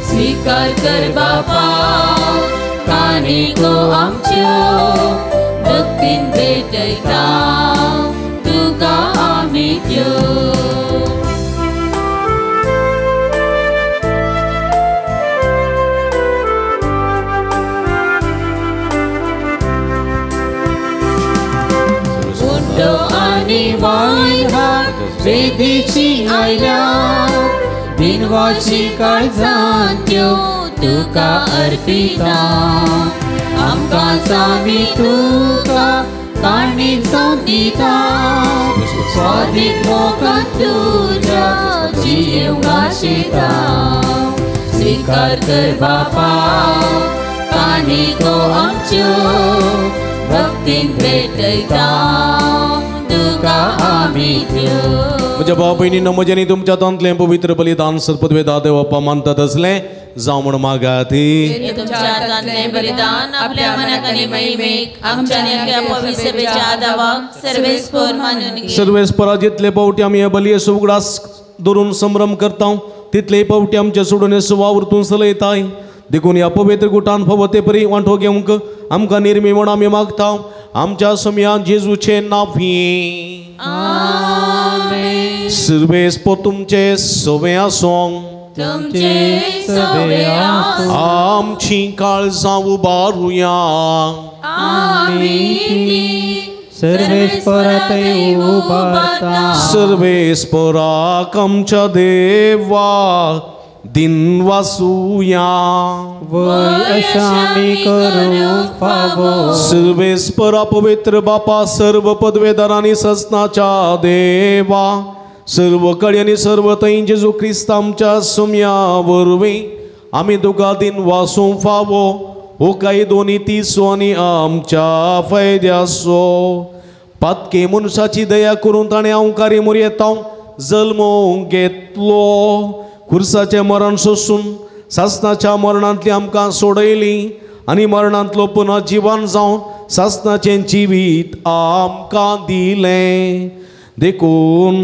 स्वीकार कर बापा काणिको आमच्यो भक्तीन भेटयता तुका आमी त्यो. उंडो आनी वायन वेदीची आयल्या बिनवाची काळजान त्यो तुका अर्पिता आमकां आमी तुका काणीक जावन दिता स्वादीक मोगान तुज्या जियेवंक आशेता स्वीकार कर बापा काणिको आमच्यो भक्तीन भेटयता तुका आमी त्यो. म्हज्या भाव भयणींनो म्हज्यानी तुमच्या हातांतलें पवित्र बलिदान सर्पद्वेदा देवप्पा मानतात असलें जावं म्हूण मागात. तुमच्या हातांतलें बलिदान आपल्या मनाक आनी महिमेक आमच्या नेमक्या पवित्रतेच्या आदावाक सर्वेस्पर मानून घे. सर्वेस्परा जितले पावटी आमी हे बलयेचो उगडास धरून संभ्रम करता तितले पावटी आमचे सोडून येसो वावरतून चलयताय. देखून ह्या पवित्र गुटान फावो ते परी वांटो घेवंक आमकां निर्मी म्हूण आमी मागता आमच्या समयान जेजूचें नांव. सर्वेस्पर तुमचे सवे आसूं तुमचे सवे आसूं. आमची काळजां उबारुया आमी सर्वेस्परातय उबारता. सर्वेस्पराक आमच्या देवा दिन वासुया वय अशा आमी करूंक फावो. सर्वेस्परा पवित्र बापा सर्व पदवेदारांनी ससनाच्या देवा सर्व कडी आनी सर्व थंय जेजू क्रिस्त आमच्या सुम्या वरवीं आमी तुका दिन वासूंक फावो हो कायदो नितीचो आनी आमच्या फायद्याचो. पातके मनशाची दया करून ताणें अंकारी मुरयेता जल्मोवंक घेतलो खुर्साचें मरण सोसून सासनाच्या मरणांतली आमकां सोडयली आनी मरणांतलो पुनः जिवन जावन सासनाचें जिवीत आमकां दिलें. देखून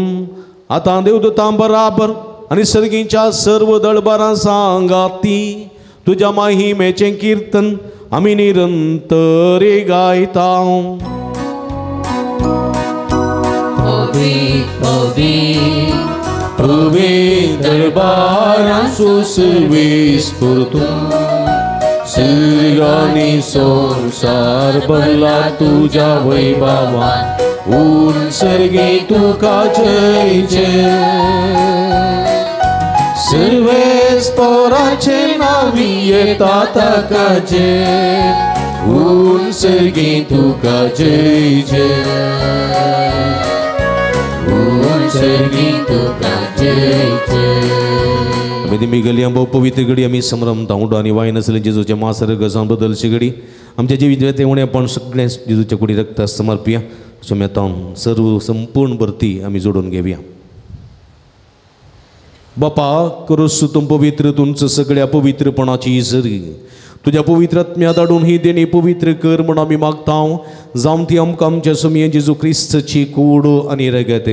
आतां देवदूतां बराबर आनी सर्गीच्या सर्व दळबारां सांगाती तुज्या माहिमेचें किर्तन आमी निरंतर गायता. पवित्र दरबारांसु सर्वेस्पर तूं सर्गानी संवसार भरला तुज्या वैभवान ऊन सर्गे तुका जय जय. सर्वेस्पराचे नांवी येता ताका जय ऊन सर्गे तुका जय जय ऊन सर्गे तुका जय जय. आमी गली आंबो पवित्र घडी आमी संभ्रमता उंडो आनी वायन आसले जेजूचे मासर गजां बदलचे घडी आमच्या जिवितांतलें उणेपण सगळें जेजूच्या कुडी रक्ता समर्पिया क्षम्यतां सर्व संपूर्ण भरती आमी जोडून घेवया. बापा करोस तूं पवित्र तुमचं सगळ्या पवित्रपणाची सरी तुज्या पवित्र आत्म्या धाडून ही देणी पवित्र कर म्हूण आमी मागता जावं ती आमकां आमच्या सुमये जेजू क्रिस्तची कूड आनी रगत.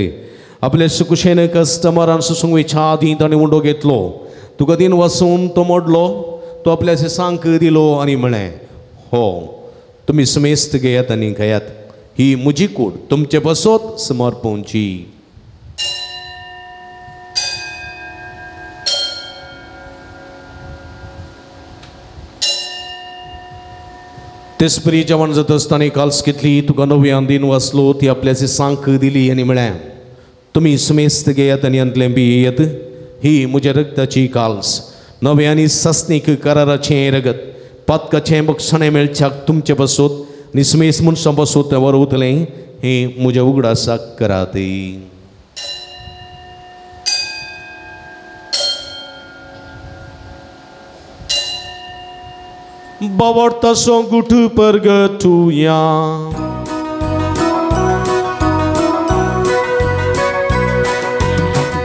आपल्या सुकुशेन कस्टमरान सुसुंगवेच्या आदीं ताणें उंडो घेतलो तुका दिन वसून तो मोडलो तो आपल्या सांक दिलो आनी म्हळें हो तुमी समेस्त घेयात आनी खायात ही म्हजी कूड तुमचे पासत समर्पणची. तेसपरी जेवण जाता आसतना काल्स घेतली तुका नव्यान दिन वाचलो ती आपल्याची सांक दिली आनी म्हळें तुमी समेस्त घेयात आनी अंतलें पियेयात ही म्हज्या रक्ताची काल्स नवें आनी सासणीक कराराचें रगत पातकाचें बक्षणें मेळच्याक तुमचे पासत आनी समेस्त मनशां पासत तें वरवतलें हें म्हज्या उगडासाक करात. बावडतासो गुठ परगटुया.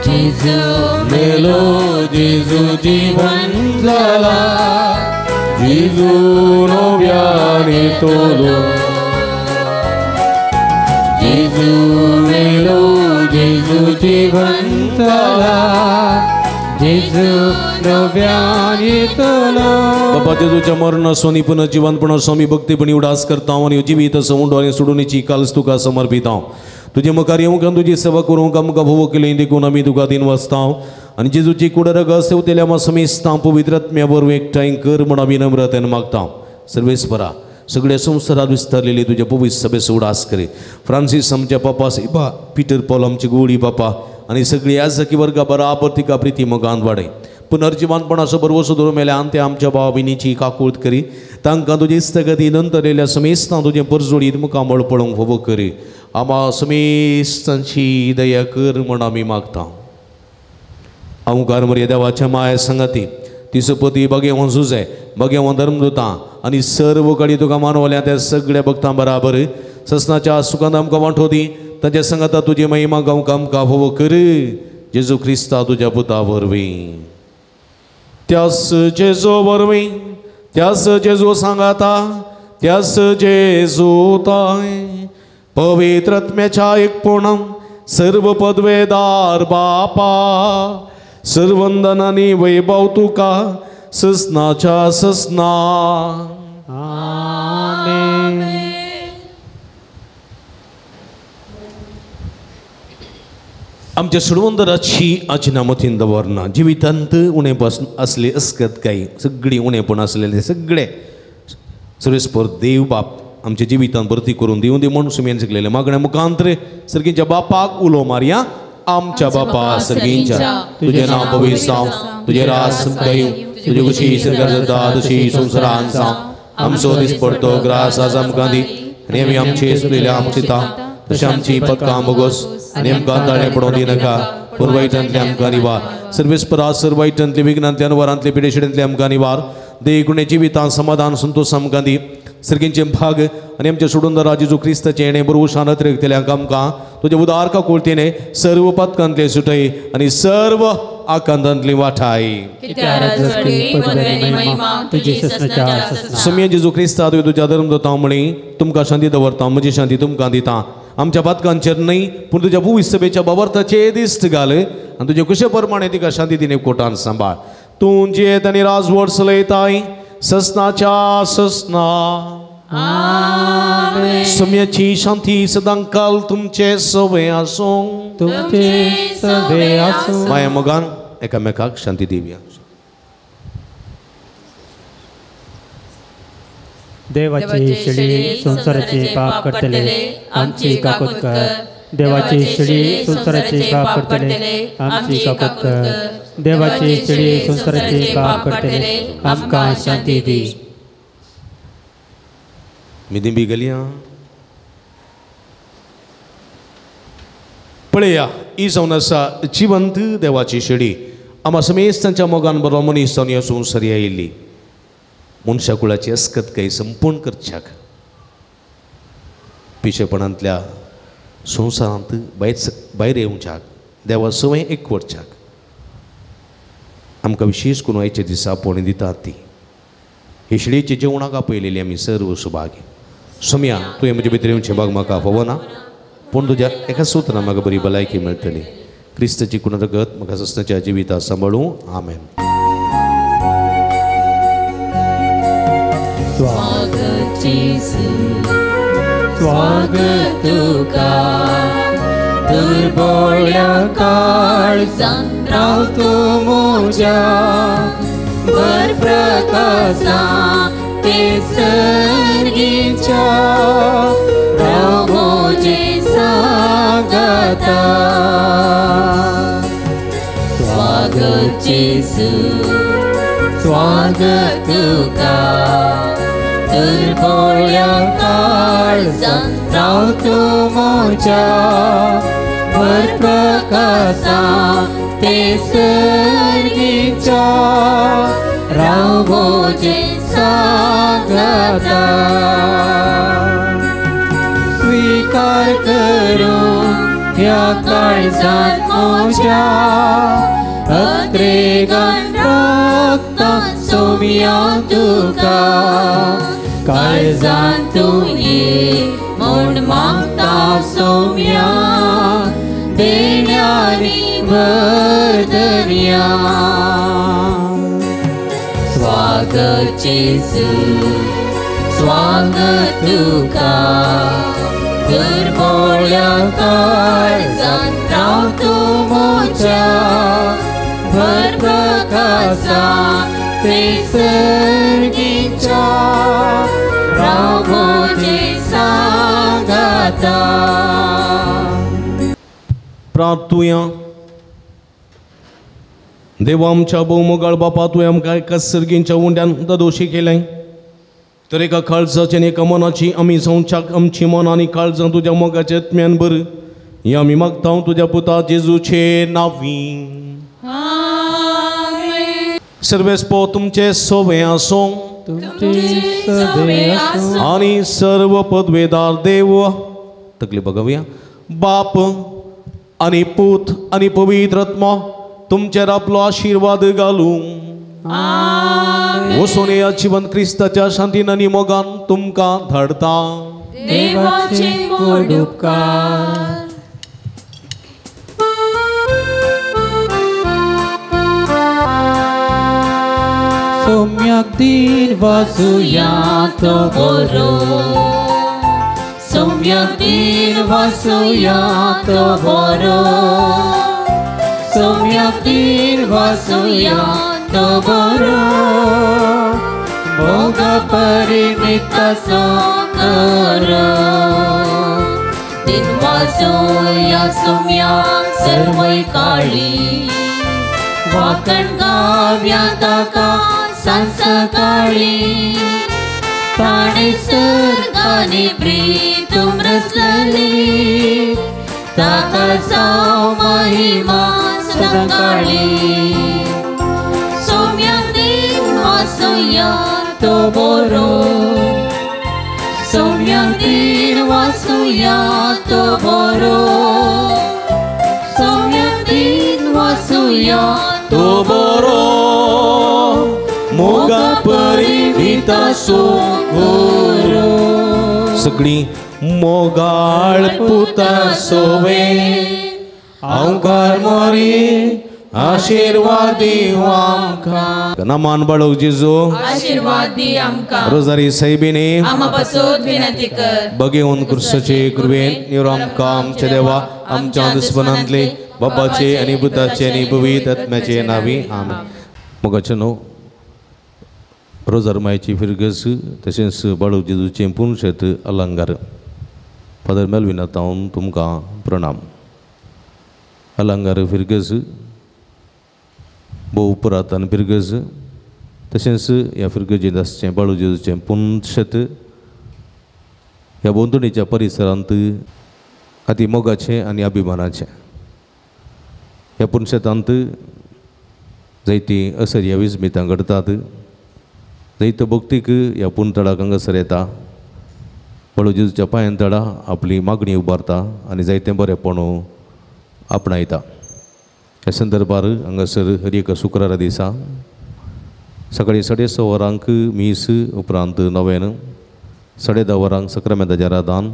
जेजू मेलो जेजू जीवन जाला जेजू नव्याने तोलो जेजू मेलो जेजू जीवन जाला जेजू नव्याने तोलो. बाबा जेजूच्या मरणासो आनी पुनर्जिवनपणासो आमी भक्तीपणी उडास करता आनी जिवीत उंडो आनी सोडूनीची कालच तुका समर्पिता. तुजे मुखार येवंक आनी तुजी सेवा करूंक आमकां भोव केली देखून आमी तुका दिन वाचता आनी जेजूची कुडरग सेवतेल्या आमा समेस्तां पवित्र आत्म्या वरवीं एकठांय कर म्हूण आमी नम्रतेन मागता. सर्वेस्परा सगळ्या संवसारात विस्तारलेली तुज्या पवित्र सभेचो उडास करी. फ्रांसीस आमच्या पापा सेपा, पिटर पॉल आमचे गोडी बापा आनी सगळी याजकी वर्गा बराबर तिका प्रिती मोगान वाडय. पुनर्जिवनपणाचो भरवसो धरून मेल्या आनी ते आमच्या भाव भयणीची काकूळत करी. तांकां तुजी इस्तगती नंतर येयल्या समेस्तां तुजें परजोडीत मुखामळ पळोवंक फावो करी. आमा समेस्तांची दया कर म्हूण आमी मागता. अवकार मरिया देवाच्या माया सांगाती तिसपती बगेवन सुजे बगेवन धर्मदुतां आनी सर्व कडी तुका मानवल्या त्या सगळ्या भक्तां बराबर ससनाच्या सुखान आमकां वांटो दी. ताच्या सांगाता तुजी महिमा गावंक आमकां फावो कर जेजू क्रिस्ता तुज्या पुता वरवीं. त्यास जेजू वरवीं त्यास जेजू सांगाता त्यास जेजू ताय पवित्र आत्म्याच्या एकपणान सर्व पदवेदार बापा सर्वंदनानी वैभव तुका ससनाच्या ससना. आमेन. आमच्या सुडवंदराची आजना मतीन दवरना जिवितांत उणें आसले अस्कत काय सगळीं उणेपण आसलेले सगळे सर्वेस्पर देव बाप आमच्या जिवितांत भरती करून दिवं दी म्हूण सुमयेन शिकलेले मागण्या मुखांतरे सर्गींच्या बापाक उलो मारया. आमच्या बापा सर्गींच्या तुजें नांव पवित्र जावं, तुजें राज तुमकां येवं, तुजी खुशी स्वर्गार जाता तशी संवसारांत जावं. आमचो दीस पडतो ग्रास आज आमकां दी आनी आमी आमचे चुकलेल्या आमकां दिता तशें आमची पदकां बोगस आनी आमकां ताळें पडोवंक दिनाका पूण वायटांतले आमकां निवार. सर्वेस्परा सर्व वायटांतले विघ्नांतले अनवरांतले पिडेशिडेंतले आमकां निवार. देखून जिवितांत समाधान संतोष आमकां दी. सर्गींचे भाग आनी आमच्या सोडून जेजू क्रिस्ताचें येणें बरोवशान अतिरेकतल्यांक आमकां तुज्या उदार काकुळतेने सर्व पातकांतले सुटय आनी सर्व आकांतांतली वाठाय. समेय जेजू क्रिस्ता तुवें तुज्या धर्म दवरता म्हणी तुमकां शांती दवरता म्हजी शांती तुमकां दिता. आमच्या पातकांचेर न्हय पूण तुज्या भुवी सभेच्या बाबर्थाचे दिश्ट घाल आनी तुजे कुशे प्रमाणे तिका शांती दिने कोटान सांबाळ. तूं जियेत आनी राजवट चलयताय ससनाच्या ससना. सम्याची शांती सदांकाल तुमचे सवे आसूं. तुमचे सवे आसूं. माया मोगान एकामेकाक शांती दिवया. देवाची शेळी संवसाराचे पाप करतले आमची काकूत कर. देवाची शेळी संवसाराचे पाप करतले आमची काकूत कर. देवाची शेळी संवसाराचे पाप करतले आमकां शांती दी. मिदिंबी गलियां पळया ही जावन आसा जिवंत देवाची शेळी. आमा समेस्तांच्या मोगान बरो मनीस जावन ह्या संवसारी आयिल्ली मनशा कुळाची अस्कत काही संपूर्ण करच्याक पिशेपणांतल्या संवसारांत भायर येवच्याक देवा सवय एकवटच्याक आमकां विशेश करून आयच्या दिसा आपोवणी दितात ती हे शेळयेच्या जेवणाक आपयलेली आमी सर्व सुभागी. सोम्या तुवें म्हजे भितर येवचें भाग म्हाका फावना पूण तुज्या एका सूत्रान म्हाका बरी भलायकी मेळटली. क्रिस्ताची कुण रगत म्हाका सस्नाच्या जिविता सांबाळूं. आमेन. स्वागत जेजू स्वागत तुका दुर्बोळ्या काळजांत राव तूं म्हज्या भर प्रकाशा ते सर्गीच्या राव म्हजे सांगाता. स्वागत जेजू स्वागत तुका दुर्बोळ्या काळजांत राव तूं म्हज्या भर प्रकाशा ते सर्गीच्या राव म्हजे सांगाता. सांगाता स्वीकार करू ह्या काळजात म्हज्या अत्रेगान राखता सोम्या तुका काळजान तूं ये म्हूण मागता सोम्या देण्यानी भर दर्या स्वागत जेजू स्वागत तुका दुर्बोळ्या काळजांत राव तूं म्हज्या भर प्रकाशा ते सर्गीच्या राव म्हजे सांगाता. प्रार्थुया. देवा आमच्या भोवमोगाळ बापा, तुवें आमकां एका सर्गींच्या उंड्यान ददोशी केलें तर एका काळजाची आनी एका मनाची आमी संवच्याक आमची मन आनी काळजां तुज्या मोगाच्या आत्म्यान भर हें आमी मागता तुज्या पुता जेजूचे नांवी. सर्वेस्पो तुमचे सोवे आसूं आनी सर्व पदवेदार देव तकली बघावया बाप आनी पूत आनी पवित्र आत्मा तुमचेर आपलो आशिर्वाद घालूं. वचून ह्या जिवन क्रिस्ताच्या शांतीन आनी मोगान तुमकां धाडता. देवाचे व्हड उपकार. सोम्याक दिन वासुया तो बरो सोम्याक दिन वासुया तो बरो सोम्याक दिन वासुया तो बरो मोगा परिमित सो करो दिन वासुया सोम्याक सर्वय काळी वाकण गाव्या ताका सांसकाळी ताणे सर्गानी प्रीतुम रचलली ताका जावं महिमा सदांकाळी. सोम्याक दिन वासुया तो बरो सोम्याक दिन वासुया तो बरो सोम्याक दिन वासुया तो बरो मोगा परिमित सो करो. सगळी मोगाळ पुता सोवे अवकार मोरी आशीर्वाद दिवं आमकां. नमान बाळक जेजू आशीर्वाद दी आमकां. रोजारी सायबिणी आमा पासून विनंती कर. बगेवन क्रिस्ताचे कृपेन निरो आमकां आमच्या देवा आमच्या दुस्मनांतले बापाचे आनी पुताचे आनी पवित्र आत्म्याचे नांवी आमेन. मोगाचे न्हू रोजार मायची फिरगस तशेंच बाळक जेजूचें पुनशेत अलंकार. फादर मेलविना तावन तुमकां प्रणाम. अलंकार फिरगस भोव पुरातन फिरगज तशेंच ह्या फिरगजेंत आसचें बाळक जेजूचें पुनशेत ह्या भोंवतणीच्या परिसरांत अती मोगाचें आनी अभिमानाचें. ह्या पुनशेतांत जायतीं असर्या विस्मितां घडटात. जायतो भक्तीक ह्या पुनतळाक हांगासर येता बाळक जेजूच्या पांयां तळा आपली मागणी उबारता आनी जायतें बरेंपण आपणायता. ह्या संदर्भार हांगासर हर एका शुक्रारा दिसा सकाळीं 6:30 वरांक मीस उपरांत नव्यान 10:30 वरांक सक्रामेंताचें आराधन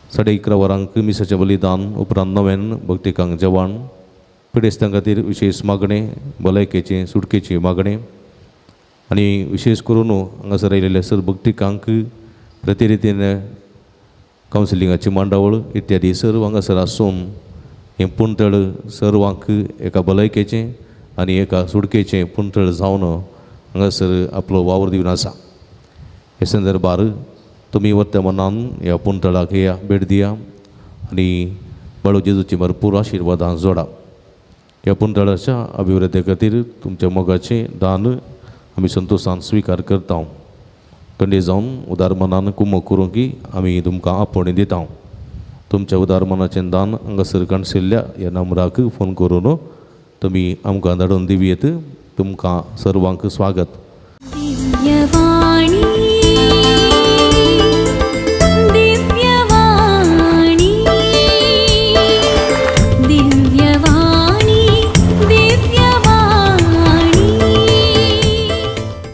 11:30 वरांक मिसाचें बलिदान उपरांत नव्यान भक्तिकांक जेवण पिडेस्तां खातीर विशेश मागणें भलायकेचें सुटकेचें मागणें आनी विशेश करून हांगासर आयिल्ले सर भक्तिकांक प्रतिरितीन कावन्सिलिंगाची मांडावळ इत्यादी सर्व हांगासर आसून हें पुणतळ सर्वांक एका भलायकेचें आनी एका सुटकेचें पुणतळ जावन हांगासर आपलो वावर दिवन आसा. हे संदर्भार तुमी वर्तमानान ह्या पुणतळाक या भेट दिया आनी बाळक जेजूची भरपूर आशिर्वादां जोडा. ह्या पुणतळाच्या अभिवृद्धी खातीर तुमच्या मोगाचें दान आमी संतोशान स्विकार करता. कंडे जावन उदार मनान कुमक करूंक की आमी तुमकां आपोवणें दिता. तुमच्या उदार मनाचें दान हांगासर काणशिल्ल्या ह्या नंबराक फोन करून तुमी आमकां धाडून दिवयेत. तुमकां सर्वांक स्वागत.